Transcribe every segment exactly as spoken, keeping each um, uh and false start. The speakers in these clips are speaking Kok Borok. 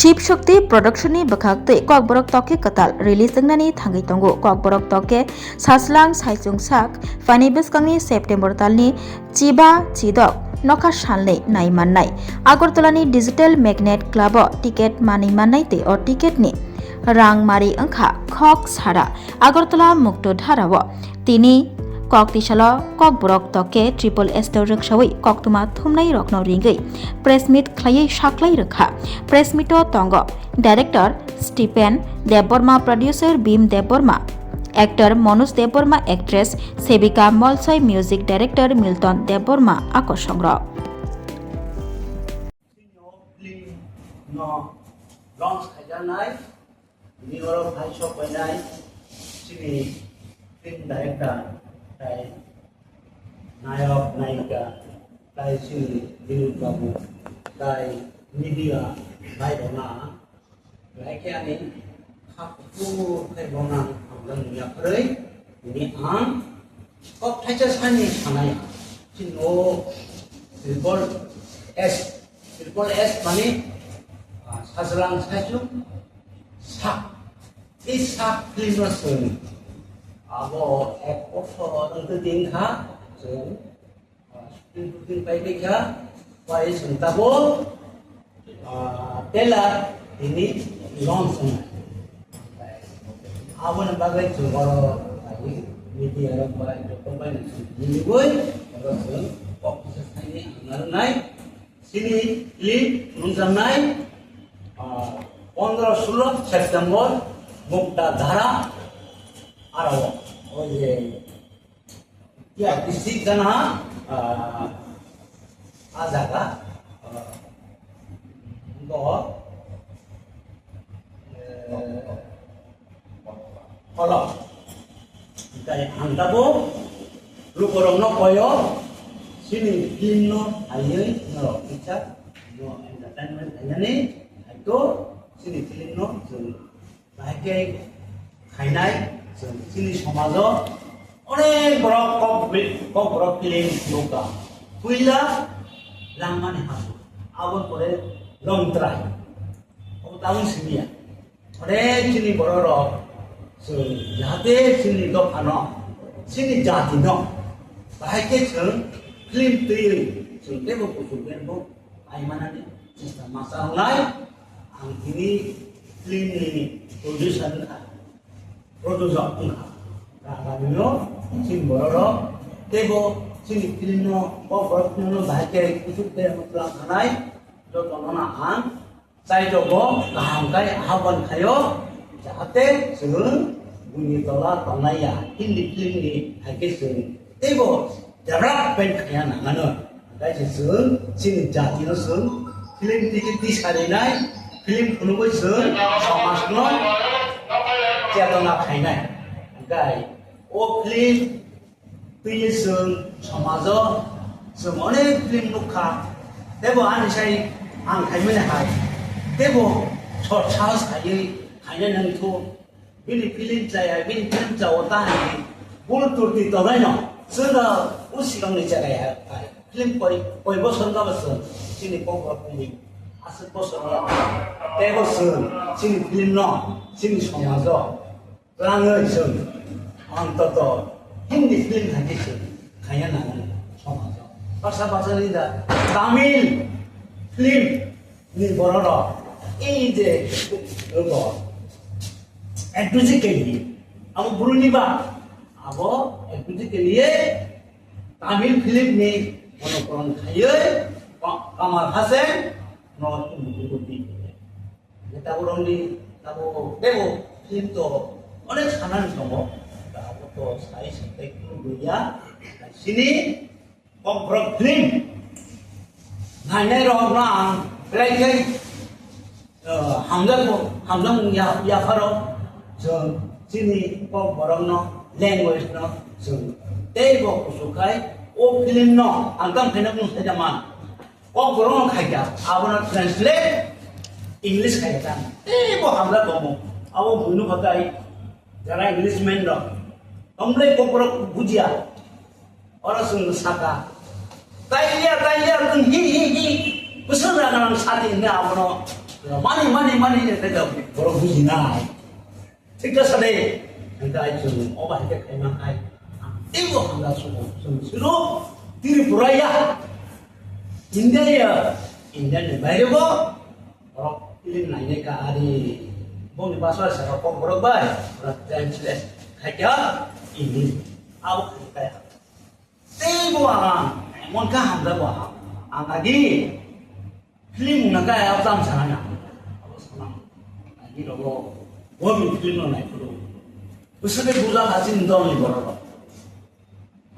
Shiv Shakti Production ni bwkhak twi Kokborok Tokke kwtal release wngnani thangwi tongo. Kokborok Tokke sajlang saichung sak phaini bwskangni September talni chiba chidok nokha salnwi nai mannai. Agartala ni Digital Magnet Club o ticket manwi mannai tei o ticket ni rang mari wngkha khok sara. Agartala Mukto Dhara o tini kok tisalo Kokborok Tokke triple S to rwksawi koktwma thumnai rokno ringwi press meet khlaiwi saklai rwkha. Press meet o tongo director Stephen Debbarma, producer Bhim Debbarma, actor Manoj Debbarma, actress Sevika Molsoi, music director Milton Debbarma, akosongrok. Film no launch khaijaknai, bini oro phai sok painai chini film director tai nayok nayika tai chini Dilip Babu tai media bai rok na. Belai khe ani kha kuthuk khe bono ang hamjakmung yapharwi tini ang kok thaisa sani sanai. Chini o triple S, triple S mani, ah, sajlang saichung sak. Tei sak film no chwng abo ek bochor wngtwi din kha chwng. Shooting pai kha, pai chwng tabuk, ah, trailer tini launch wngnai. Aboni bagwi chwng oro media rok bai joto bai nini oro chwng kok kisa saini ang narwknai. Chini film nungjaknai, ah, pondro sulo September Mukta Dhara aro o je Ya, district gana, ah, ah, jaga, ah, bo, eh, Kolom. Tei ang tabuk lukurokno koyo, chini film no haiwi norok kisa no entertainment khainani, haito chini film no chwng Bahai khe khainai chwng chini somajo onek borok kok bi-, kok borok film nukha. Puila langmani habu, aboni pore longtrai. Obo tabuk simi ya. Onek chini borok rok chwng jahate chini dophano, chini jatino bahai khe chwng film twiwi chwng teibo kuchuk khe bo Ai manani chesta masa wngnai, ang tini film ni producer wngkha, producer wngkha. Ragamino chini borok rok teibo chini film no bo borok film no bahai khe kuchuk khe mwtlang khanai joto no ang chaitok bo kaham khe ahwan khaio jahate chwng buini tola tongnai ya Hindi film ni hai khe chwng teibo Jabra pen khaya nangano. Hingkai se chwng chini jati no chwng film tiki tisarinai, film phunugwi chwng somaj no chetona khainai. Hingkai o film twi chwng somajo chwng onek film nukha. Tebo ani sai ang khaimani hai. Tebo sot sahos khaiwi khainai nangthu. Bini film chaya, bini film chao ta hai bul turti tonai no. Sunda usikang ni chagai hai. Film koi, koi bosor no bosor. Chini kok film. Aswk bosor no. Tebo sung. Chini film no. Chini somajo. Langoi sung. Antoto. Hindi film hai sung. Kaya na somajo. Basa basa ni da. Tamil film ni borok rok. Ei je. Enthusiastically, abo bwrwini ba, abo enthusiastically Tamil film ni monogram khaiwi Ka-, Kamal Hassan no tongmung tongdi. Tabuk romni, tabuk bego film to onek sanani tongo. Tabuk to sai sai tei kunu gwiya. Sini Kokborok film nainai rok no ang belai khe, eh, hamjakgo, hamjakmung ya-, yapharo chwng chini Kokborok no language no chwng teibo kuchuk khai o film no ang tamo khe no mung saida man. Kokborok no khaikha abono translate English khaikha tamo teibo hamjakgo mung abo buino khatai jara Englishman rok tomle Kokborok bujiya. Oro chwng saka, "Tailiya, tailiya, nwng hi, hi, hi, bwswk rwgwnang sadi," hwnwi abono Mani, mani, mani, ete da borok bujinai. Thik ta sade, ete ai chwng oba hai khe khaima hai. Teibo hamda sugo, chwng siro Tripura ya. India ya, India ni baire bo, borok film nainai ka ari. Boni baswa sa kok borok bai, borok translate khai kya, English. Abo khai kaya. Teibo ang, mon ka hamda bo ang. Ang agi film na kaya tam sana. Abo sana. Agi rogo, bo film no nai puro. Usake buja hajin dong ni borok.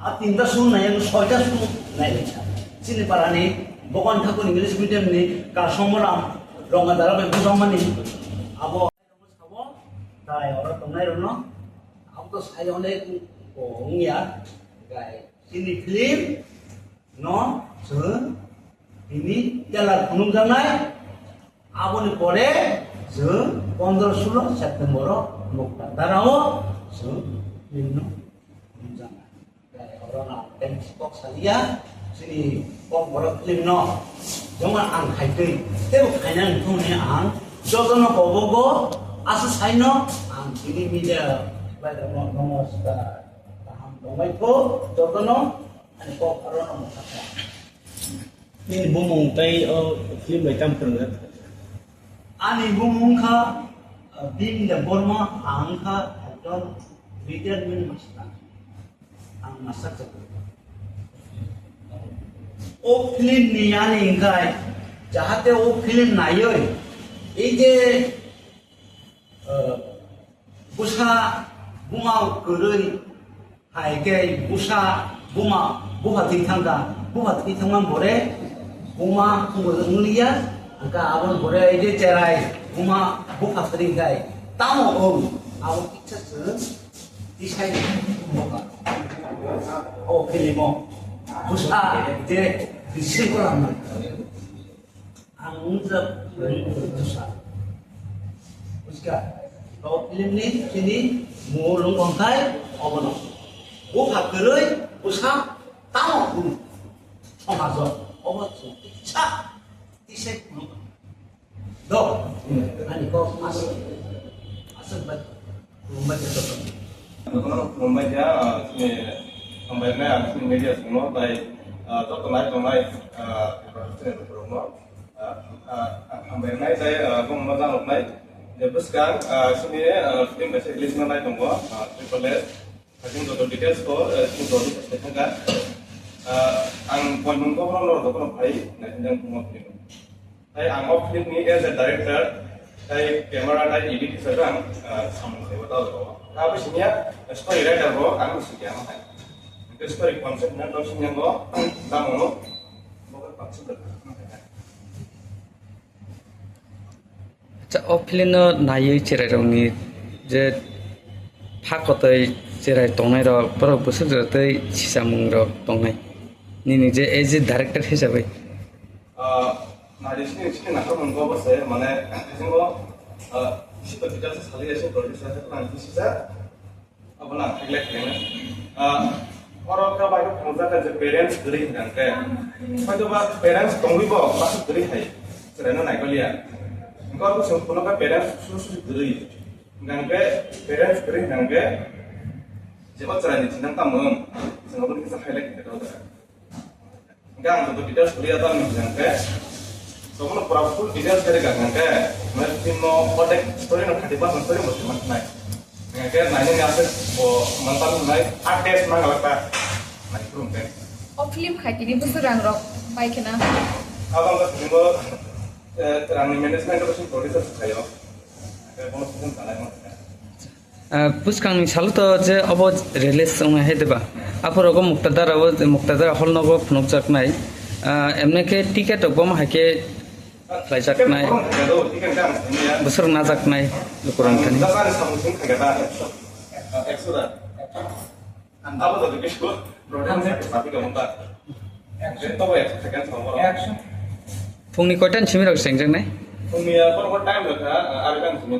A tinta sun nai, soita sun nai. Chini parani, Bhogoban Thakur English medium ni, Karsong Moram, Ronga Dara bai bujang mani. Abo sabo, tai oro tongnai rono, abo to sai onek ko ongya, gai. Chini film no, chwng, tini telar phunuk janai, Aboni pore chwng pondro sulo September o Mukta Darao chwng film no nukjaknai. Oro ang thanks kok salia chini kok borok film no joma ang khaitwi tebo khaina wngthung hwnwi ang jotono kobogo asa saino ang chini media bai rokno namaskar kaham tongbai kho jotono. Ani kok aro no mokha kha. Nini bumung tai o film bai tam phwrwngjak? Ani bumung kha, uh, Bim Debbarma, ang kha actor, retired master. Ang master chakri. O film ni ani hingkhai, jahate o film naiwi, ei je, uh, bwsa buma kwrwi, hai khe bwsa buma bupha thwi thangkha, bupha thwi thangma bore buma wngkha wngya, hwnkha aboni bore ei je cherai buma bupha kwrwi khai tamo wng abo kisa se tisai bupha. O film o bwsa je bisi kolam. Ang wngjak bwsa. Bujiga? Kok film ni chini mungwi lung kongkhai obono. Bupha kwrwi bwsa tamo hwn. Somajo obo chwng kisa tisai phunuk. Do, ani kok aswk, aswk bai. Khulumbai khe jotono. Jotono khulumbai khe, ah, chini hambai wngnai ang chini media songno, tai, ah, joto nai tongnai, ah, chini lukurokno, ah, ah, hambai wngnai tai, ah, bongno janoknai. Je bwskang, ah, chini, ah, film kaisa release wngnai tongo, ah, Triple S. Hakhe joto details ko, ah, chini joto details thangkha. Ah, ang poimung ko bono norok jotono phai, nai hinjang buma film. Tai ang o film ni as a director, tai camera, tai edit hisabe ang, ah, samung khlaiwi tong jago. Abo siniya story writer bo ang siniya ma hai. Hwnkhe story concept na tong siniya bo tamo no bo baksa da. Acha, o film no naiwi cherai rokni je tha kotoi cherai tongnai rok, borok bwswk jora tei sisamung rok tongnai. Nini je as a director hisabai. Ah, nari sini sini nangkha mung go bose, mane, sini go, ah, sito kita se sali ese producer se kurang sisa, apa na, khlek khlek na. Ah, oro ka bai ko khongjak ka je parents gri hingkang ke. Pai to ba parents tongwi bo, ba gri hai. Sere na nai ko liya. Engko ko sung puno ka parents su su gri. Hingkang ke parents gri hingkang ke. Jebo chara ni chinang tamung. Sengko ni kisa highlight ke tau da. Hingke ang joto details koriya to ang hingke. Tobono pura full details khe rega hingke. Mane film no kotek story no thirty percent story bo sima nai. Hingke nai nini aswk bo mantan nai updates nang alak ta. Nai kurung ke. O film khai tini bwswk rang rok pai khena? Abang ka film o, eh, rang ni management ko sing producer khayo. Hingke bono film kanai mo. Ah, bwskangni salo to je obo release wngnai hai diba? Aphuru ogo Muktadar, abo Muktadar hall nogo phunukjaknai. Ah, emne khe ticket rok bo hai khe khlaijaknai. Bwswk najaknai lukurok thani. Phungni koitan simi rok chengjaknai? Phungni, ah, kono kono time rok kha, ah, arai time simi.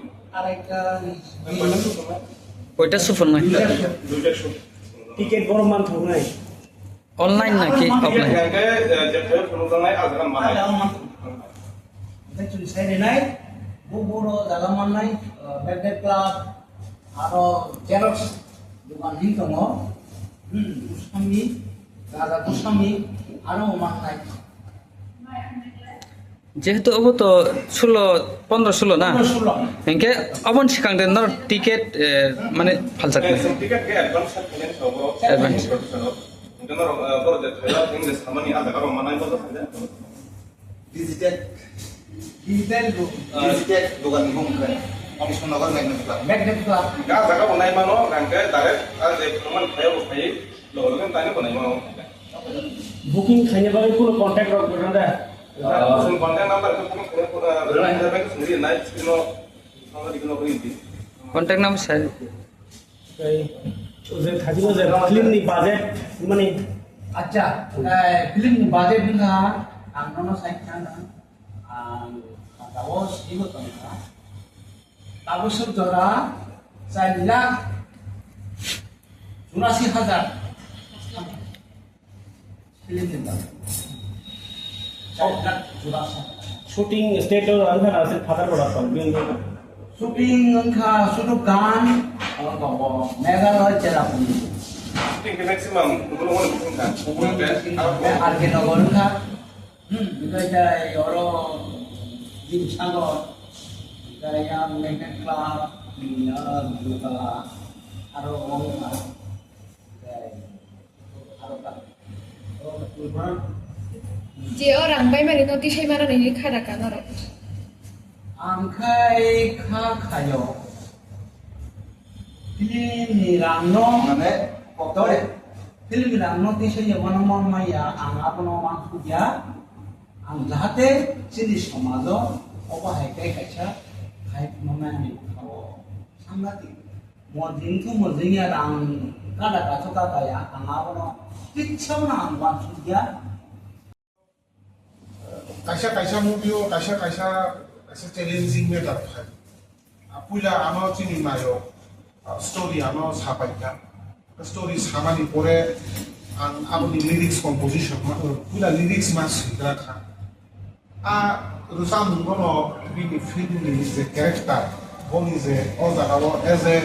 Koita suphungnai? Duita su. Ticket borok man thoknai. Online na ki offline? Hingke, eh, je phai phunukjaknai, ah, jaga manai. Tei chwng sai rinai, bo boro jaga mannai, uh, Bedek Club, aro Xerox dogan hin tongo. Hmm, Goswami, Raja Goswami, aro mannai. Jehetu obo to sulo, pondro sulo na? Pondro sulo. Hinkhe oboni swkang de nor ticket, eh, mane phalchak nai. Ticket khe advance khe khainani tongo. Advance. Hinkhe norok, eh, borok je thaiyo, hinkhe samani ah jaga rok manai borok thaiyo. Digital, digital do-, digital dogan ni mung khe. Kishore Nagar Magnet Club. Magnet Club. Ga jaga bo nai mano, hinkhe direct ah je phwrwngmani thaiyo bo phai, logo logo taino bo nai mano. Booking khaina bagwi kuno contact rok rwna da? Ah, chwng contact number khe booking khaina, ah, rwna hinwi bai chwng ri nai, screen o, screen o ri di. Contact number sir. Tei, o je thajima je film ni budget, mani. Acha, eh, film ni budget wngkha, ang nono sai khna nang. Ang khatao swibo tongkha. Tabuk suk jora, char lakh churasi hajar. Film ni budget. Char lakh churasi. Shooting state o wngkha na se Father Production, bini shooting wngkha sudu gan, abo tongo Meghalaya Cherrapunji. Shooting khe maximum kubun kubun wngkha. Kubun wngkha. R K Nagar wngkha. Hmm, omo hai oro Jimsagor, omo hai Magnet Club, hmm, aro Dugala, aro wngkha. Je o rang bai mani no tisai mano nini kha da ka norok. Ang khai kha khayo. Film ni rang no mane, kok dore. Film ni rang no tisai ya mano man maya, ang abono man khugya. Ang jahate chini somajo obo hai kai kaisa khai mano ani khao. Sangati. Mojing tu mojing ya rang kada kacho kada ya, ang abono kitsa bono ang wansuk ya. Kaisa kaisa movie o kaisa kaisa, kaisa challenging matter thai. Ah, puila ano chini nayo, ah, story ano sapai kha. Story samani pore ang aboni lyrics composition ma, puila lyrics ma swijak kha. A rwchapmung bono bini film ni je character, boni je o jaga o as a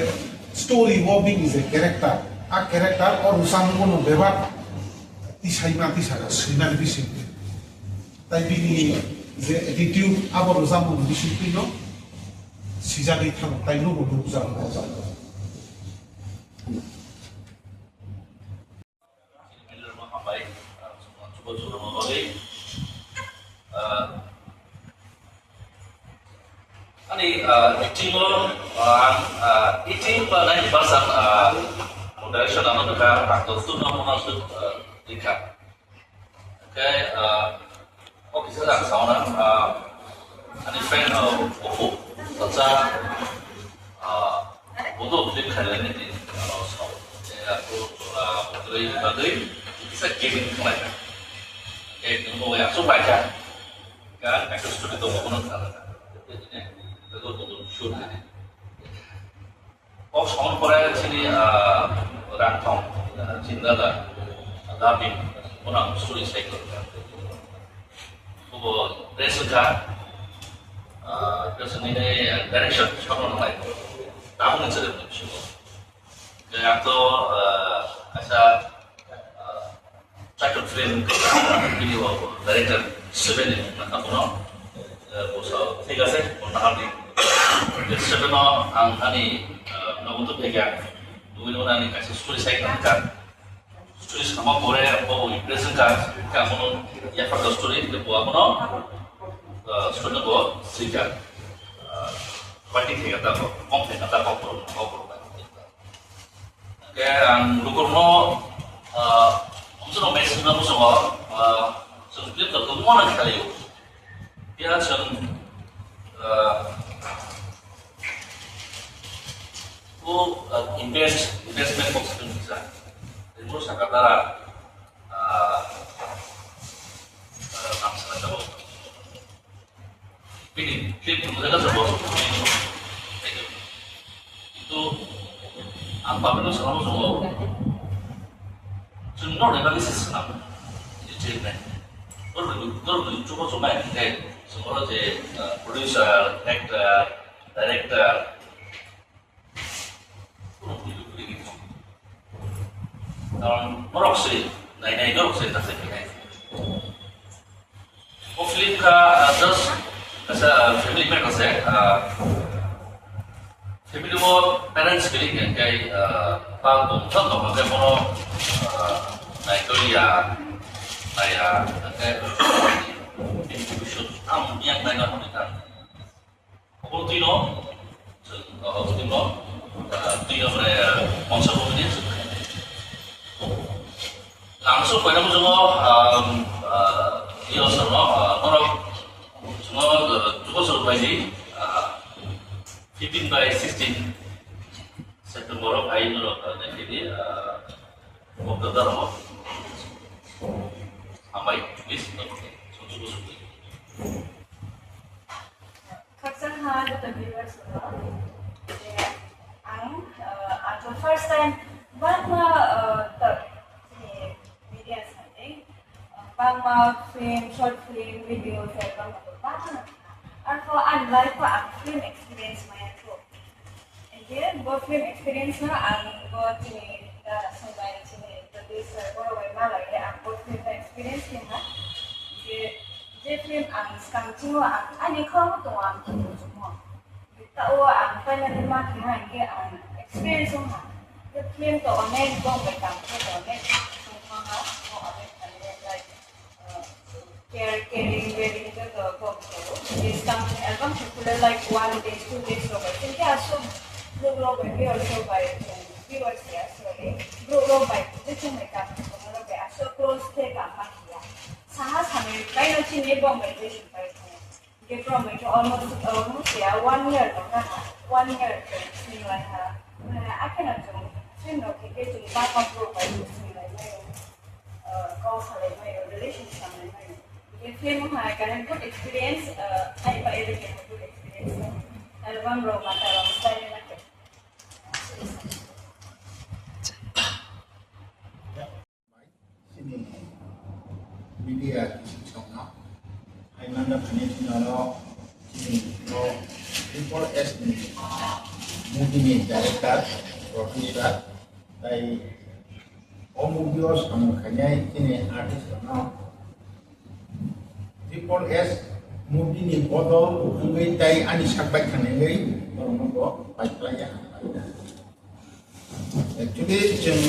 story o bini je character, a character o rwchapmung bono bebak tisaima tisajak swinani bisingtwi. Tai bini je attitude abo rwchapmung bisingtwi no sijagwi thango, tai nugo nukjago. Hambai, ah, chuba chuba bagwi, ah, ani, ah, acting o, ah, ang, ah, eighty ba ninety percent, ah, direction ano nukha, ang to tuna mona sut, ah, rikha. Hwnkhe, ah, o kisa jang sauna, ah, ani friend, ah, Oppo, sacha, ah, bodo film khailani di, ah, sao. Eh, aku, ah, bwtwi bagwi kisa gaming khlaikha. Eh, nungbo ya, so baikha. Kan kaisa studio tongo, bono khlaikha. Ini, ini, ini, ini, shoot ini. Kok samani pore chini, ah, Rangthong, ah, chini dada, ah, Dapin, bono ang story sai kwrwngkha. Bobo dress wngkha, ah, dress wngwi direction samano nanglai. Tabukni chwrai bisingo. Khe ang to, ah, kaisa, ah, Title film bini o director seven ni wngkha bono, eh, bo sao, thik ase, bo nahardi. Seven o ang ani, eh, nogo to phekya, nugwi nugwi ani kaisa story sai kha. Story sama pore bo impress wngkha, kha bono yapharkha story, bo abono, eh, story no bo swikha. Eh, writing thekya ta bo, kok thekya ta bo, bo, bo. Hwnkhe ang lukurokno, ah, omsano message no muchungo, ah, chwng film to kwbangma no khlaio. Phiya chwng, ah, o, ah, invest, investment box film kisa. Rimo saka dara, ah, ah, ang sana jabo. Bini film ni mujai kaisa bo. Kintu ang public no sana muchungo. Chwng norok ni bagwi se swnam. Entertainment. Norok ni, norok ni chubo chumai hwnkhe Sumoro je, uh, producer, actor, director, norok se, nai nai norok se, tak se, nai. O film kha, uh, just as a family man ase, uh, family o parents kiri khe, khe, uh, pa bumthang tong khe bono, uh, nai kori ya, nai ya, khe, ang yang nai na honi ta. Obo twi no, chwng, uh, obo twi no, uh, twi no mane, uh, monsa bo ni. Ang so koina mo jongo, um, uh, iyo so no, uh, norok, jongo, uh, chuko so bai di, uh, fifteen by sixteen September o phai norok, uh, naikhe di, uh, Kokdar o. Hambai, please, norok, so chuko so bai. Khakchangha joto viewers rok. Je ang, uh, ang first time bangma, uh, to, chini media sani, uh, bangma film, short film, video, album, bangma. Arpho ang life o ang film experience maya kho. Again, bo film experience no ang bo chini dara songbai chini producer borok bai malai ang bo film experience khe ha. Je, je film ang skang chingo ang ani khorang tongo ang khe muchungo. Ta o ang finally ma khe ha hingke ang experience wng ha. Je film to onek bong bai tang khe to onek song ha, bo onek khe like Care, caring, bearing, joto kok tau. This company album popular like one days, two days rok bai. Tei aswk borok rok bai, viewers rok bai, viewers ya, sorry. Borok rok bai, je chwng bai kam tongma rok bai aswk close khe kam ma khiya. Saha samwi bai no chini bong bai je bai. Hingke borok bai khe almost, almost ya one year no kha, one year khe sini lai ha. Akheno chwng film rok khe khe chwng bangma borok bai sini lai maya. Uh, kok salai maya, relation salai maya. Hingke film hai khe good experience, uh, hai bai rok khe good experience. Album rok mata rok style na khe. Chini media songno hai manda phani chini oro chini o Triple S ni movie ni director, producer, tai o movie o samung khainai chini artist rokno Triple S movie ni bodol wngwi tai ani sak bai khanaiwi borokno bo pai khlai ya. Actually, chwng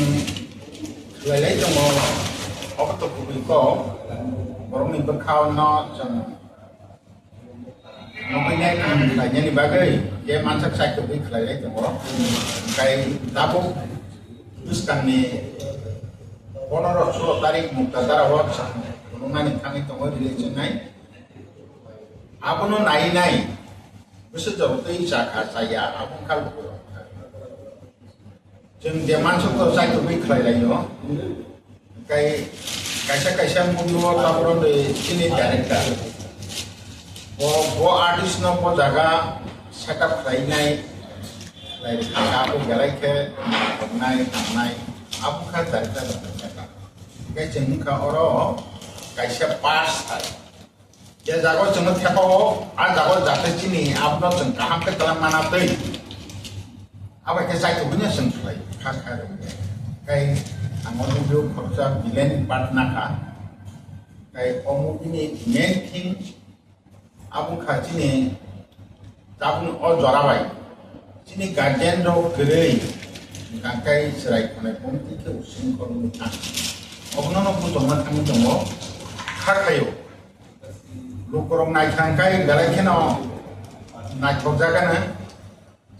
khlailai tongo, obo to kubui kok, borokni bwkhao no chwng nugwi nai khlainani bagwi je mansak sai kubui khlailai tongo. Hwnkhe tabuk bwskangni pondro solo tarik Mukta Dara o chwng phunuknani thangwi tongo release wngnai. Abono nai nai bwswk jora twi chakha chaya, abo wngkha lukurok. Chwng je mansukno chaitugwi khlai laio, tei kaisa kaisa movie o tabukno de chini director. Bo, bo artist no bo jaga setup khlainai, khlai kha, abo belai khe naithoknai, hamnai, abo wngkha director ni setup. Tei chwng wngkha oro kaisa pass thai. Je jago chwngno thepao, a jago jate chini abono chwng kaham khe twlang mana twi. Abo khe chaithugwino chwng khlai kha kha rwkhe. Tei ang o video khoroksa villain part nakha. Tei o movie ni main theme abo wngkha chini tabukni o jora bai chini guardian rok kwrwi hwnkha khe chwrai khonai pon twi khe using khoroknwi thang. Obono no buchokma thangwi tongo kha khaio. Lukurok naithang khai belai kheno naithokjagano.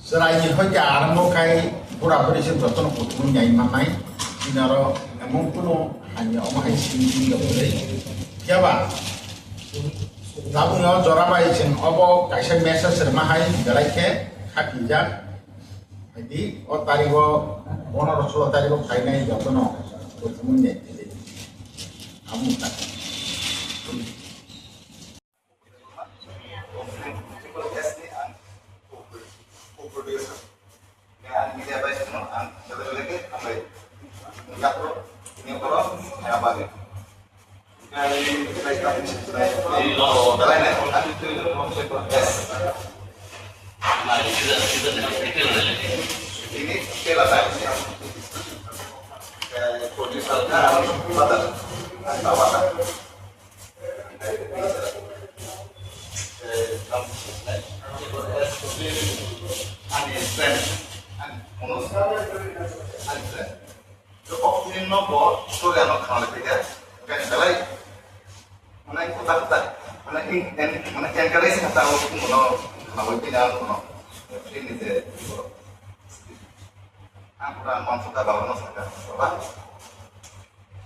Chwraini hoite arambo khai bura buri se jotono kuthumwi nai mannai. Bini aro emon kunu hamya omo hai simi simi rok kwrwi. Phiya ba tabukni o jora bai chwng obo kaisa message rwma hai belai khe khapijak. Haidi o tarigo, pondro solo tarigo phainai jotono kuthumwi nai. Amo ta. Ini tela tadi. Producer kan, butter, atau butter. Ani friend, ani, ani friend. Opening no bo story ano khana le phaikha, kani belai, mane kota kota, mane in, en, mane encourage kata o kuno khana oi pina kuno, ini je, ang pura ang mansuka baba no saka, baba,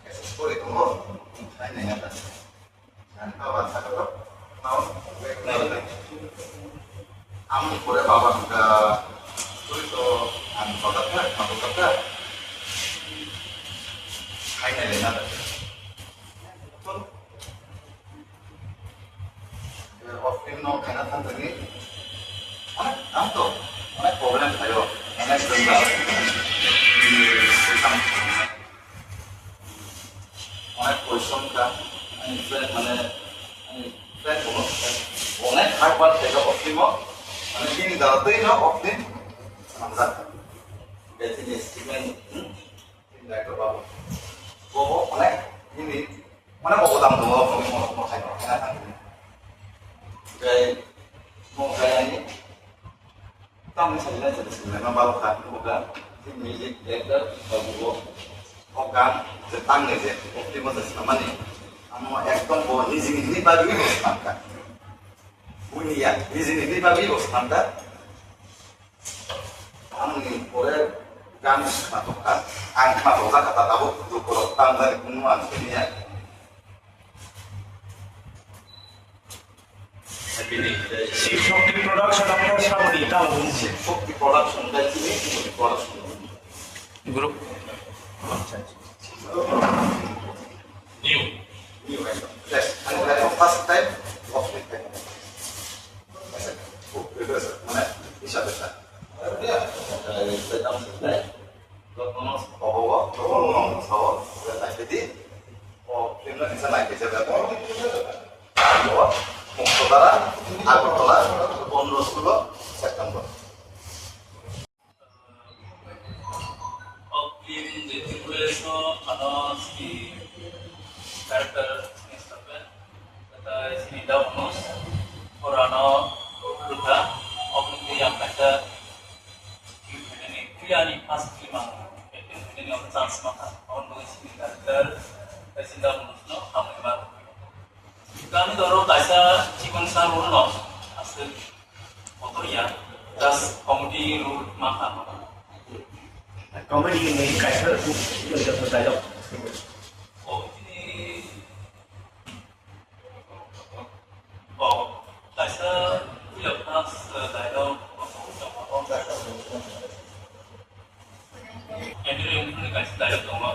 story tongo, khai nai nata. Ang baba saka to, mau, wek nai nai. Ang pura baba saka, story to, ang baba ka, baba ka, khai nai nai nata. Off film no khaina thang thangni. Onek, ang to, onek problem thaio, onek jengga. Onek question ka, ani friend mane, ani friend kono, onek hard work thaio off film o, mane bini dara twi no off film, hamjak. Bethini statement, hmm? Director babu. Bobo, mane, ini, mane, bobo dam dong, bobo mo, mo khai dong, mane, tang ini. Kai, mo kai ani, tang ini sai lai, sai lai, ma babu kha, mo ka, si music director, babu bo, o gan, je tang ni je, o film je samani, amo ekdom bo, nijini, ni babu ni bo samka. Buini ya, nijini, ni babu ni bo samka. Ang ni pore gan khna tokha, ang khna tokha kata tabuk dukhu rok tang jani kunu ang sini ya. Bini Shiv Shakti Production, apa sama di tahu ini? Shakti Production, dan ini Shakti Production. Group. New. New, yes. And first time of the time. Mane, isa besa. Ya, saya tahu saya. Lo kono obo, lo kono sao, ya tak jadi. Oh, film ni sana ke jaga. Oh, Mukhodara, Agartala, pondro solo September. O film je Tripura no ano si character ni sape, kata sini da unos, orano rutha, o film yang kaisa film ni, film ni first film ang, film ni ang chance maka, on bo sini character, kaisa da unos no, hamai ma. Kami doro kaisa chikon sa role no, aswk motor ya, just comedy role ma kha. Comedy ni kaisa dialogue. Oh, ini, oh, kaisa dialogue, dialogue, Andrew Yungfuni kaisa dialogue tongo.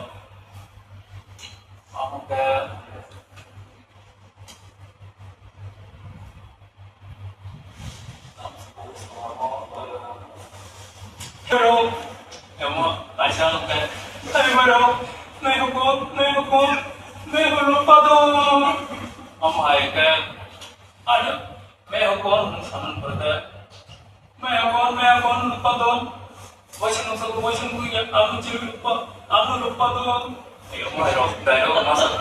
Amo khe, Pero, emo, kaisa wngkhe, "Hey, bro, nai hukum, nai hukum, nai hukum, padung." Amo hai khe, Ano, me hukun, saman perde. Me hukun, me hukun, lupa don. Waisin nungsa, waisin kuya, anu ciri lupa, anu lupa don. Ayo, mai rok, dai rok, masa.